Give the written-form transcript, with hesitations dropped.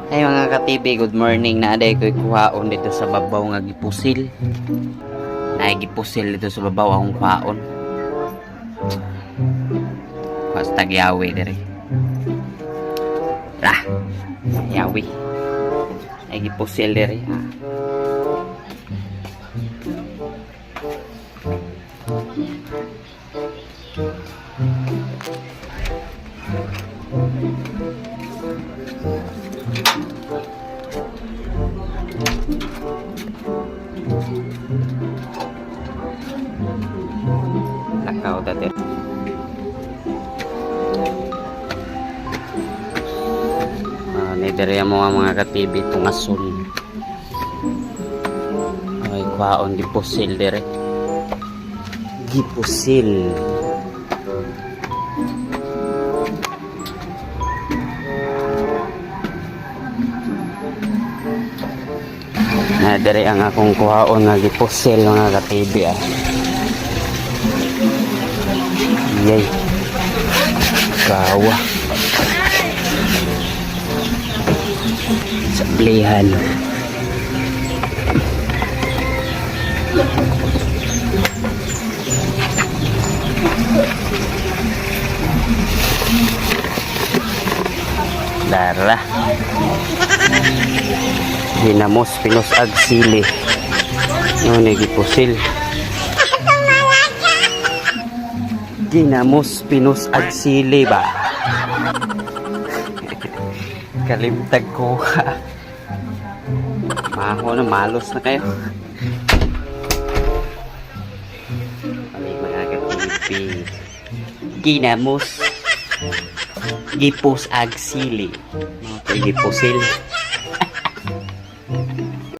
Hey mga ka-TV, good morning. Naa diay ko'y kuhaon dito sa babaw nga gipusil. Naay gipusil dito sa babaw akong kuhaon. Kuha sa tagyawi diri. Ra. Yawi. Ay gipusil diri. Ah. Lakaw ta diri. Ah, ni diri mo ang mga ka-TV tungason. Ay, kuhaon gipusil diri. Gipusil. Na diri ang akong kuhaon nga gipusil, mga ka-TV, ah. Yay. Kawa. Sa blihan. Dara. Ginamos pinos ag sili. Yun ni gipusil. Ginamos pinos ag sili ba? Kalimtag ko ha. Maho na, malos na kayo. Kami mga ka-TV. Ginamos. Gipos ag sili. Mga gipusil.